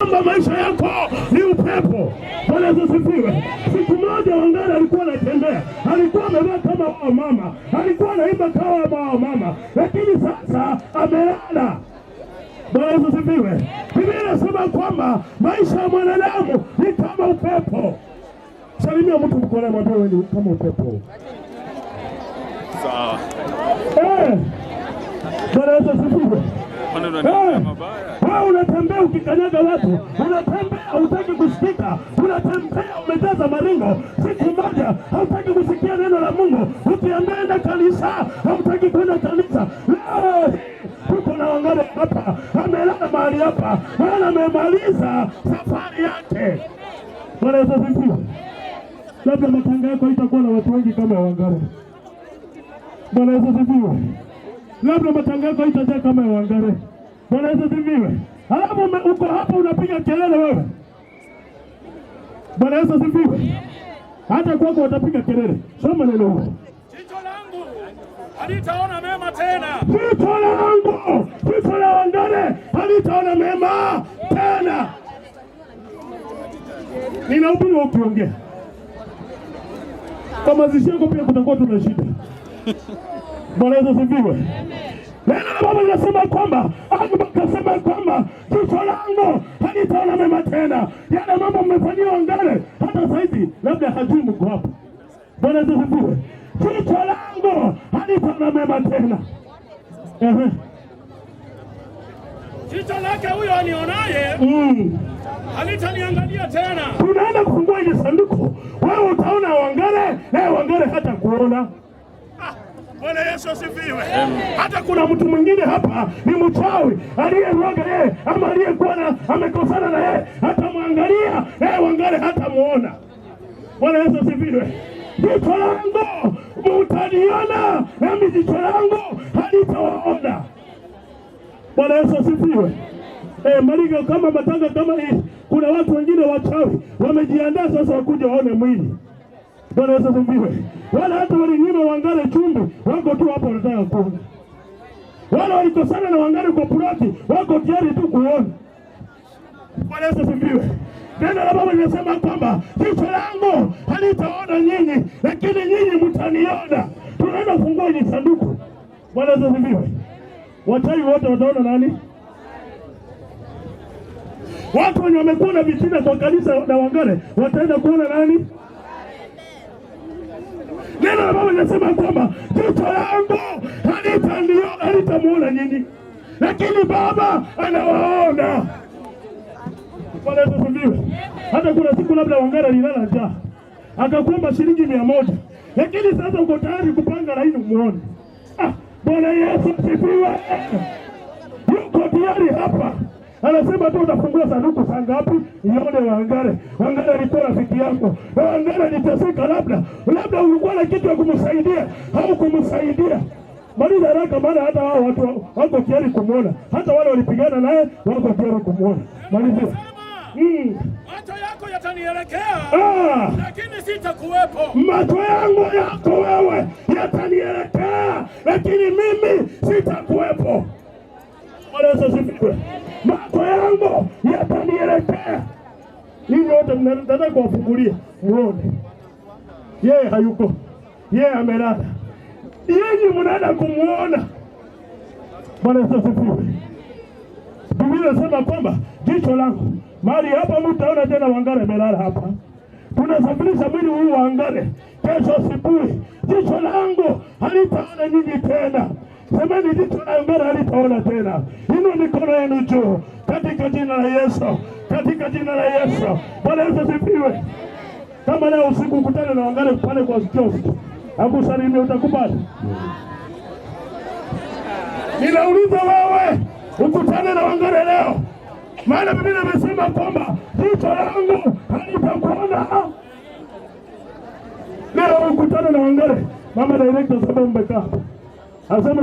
Kwamba maisha yako ni upepo. Bwana Yesu asifiwe. Siku moja Wangari alikuwa anatembea, alikuwa amevaa kama wao mama, alikuwa anaimba kama wao mama, lakini sasa amelala. Bwana Yesu asifiwe. Biblia inasema kwamba maisha ya mwanadamu ni kama upepo. Salimia mtu mkono, mwambie wewe ni kama upepo. Sawa. Bwana Yesu asifiwe. Kwani unaniambia mabaya? Wewe unatembea ukikanyaga watu, unatembea hutaki kusikika, unatembea umejaza maringo. Siku moja hautaki kusikia neno la Mungu, ukiambia enda kanisa hautaki kwenda kanisa. Leo tuko na Wangari hapa, amelala mahali hapa, maana amemaliza safari yake. Bwana Yesu asifiwe. Labda matanga yako haitakuwa na watu wengi kama Wangari. Bwana Yesu asifiwe. Labda matanga yako haitajaa kama ya Wangari. Bwana Yesu asifiwe. Alafu uko hapa unapiga kelele wewe. Bwana Yesu asifiwe. Hata kwako watapiga kelele. Soma neno huo. Jicho langu halitaona mema tena, Jicho langu, jicho la Wangari halitaona mema tena. Ninahubiri ukiongea. Kwa mazishi yako pia kutakuwa tuna shida. Bwana Yesu asifiwe. Neno la Baba linasema kwamba akasema kwamba jicho langu halitaona mema tena. Yale mambo mmefanyia Wangari, hata saizi labda hajui mko hapa. Bwana Yesu asifiwe. Jicho langu halitaona mema tena. Ehe. Jicho lake huyo anionaye halitaniangalia tena. Tunaenda kufungua ile sanduku, wewe utaona Wangari, naye Wangari hata kuona. Ah, Bwana Yesu asifiwe. Hata kuna mtu mwingine hapa ni mchawi aliyeroga yeye ama aliyekuwa na amekosana na yeye, hatamwangalia naye Wangari hatamuona. Bwana Yesu asifiwe. Jicho langu mutaniona, nami jicho langu halitawaona. Bwana Yesu asifiwe. Mariga kama matanga kama hii, kuna watu wengine wachawi wamejiandaa sasa wakuja waone mwili. Bwana Yesu asifiwe. Wala hata walinyima Wangari chumvi, wako tu hapo wanataka kuona. Wale walikosana na Wangari kwa ploti, wako tayari tu kuona. Bwana Yesu asifiwe. Neno la Baba linasema kwamba jicho langu halitaona nyinyi, lakini nyinyi mtaniona. Tunaenda kufungua hili sanduku. Bwana Yesu asifiwe. Wachawi wote wataona nani? Watu wenye wamekuwa na vitina kwa kanisa na Wangari wataenda kuona nani? Neno la Baba linasema kwamba jicho langu halitamuona nyinyi, lakini Baba anawaona. Bwana Yesu asifiwe. Hata kuna siku labda Wangari alilala njaa akakuomba shilingi 100, lakini sasa uko tayari kupanga laini umuone. Ah, Bwana Yesu asifiwe. Yuko tayari hapa, anasema tu utafungua sanduku saa ngapi? Nione Wangari. Wangari alikuwa rafiki yako, na Wangari aliteseka, labda ulikuwa na kitu ya kumsaidia au kumsaidia. Maliza haraka, maana hata hao watu wako tayari kumwona, hata wale walipigana naye wako tayari kumwona. Malizia. Macho yako yatanielekea, lakini sitakuwepo. Macho yangu yako wewe yatanielekea, lakini mimi sitakuwepo. Bwana Yesu asifiwe. Macho yangu yatanielekea. Ninyi wote mnataka kuwafungulia muone, yeye hayuko, yeye amelala, nyinyi mnaenda kumuona. Bwana Yesu asifiwe. Biblia inasema kwamba jicho langu mahali hapa mtaona tena Wangari amelala hapa. Tunasafirisha mwili huu wa Wangari kesho asubuhi, jicho langu halitaona nyinyi tena. Semeni, jicho la Wangari halitaona tena. Inua mikono yenu juu katika jina la Yesu, katika jina la Yesu. Bwana Yesu asifiwe. Kama leo usiku ukutane na Wangari pale kwa kioski akusalimia, utakubali? Ninauliza wewe, ukutane na Wangari leo, maana Biblia imesema kwamba jicho langu halitakuona. Leo ukutane na Wangari, mama director, sababu mmekaa aseme.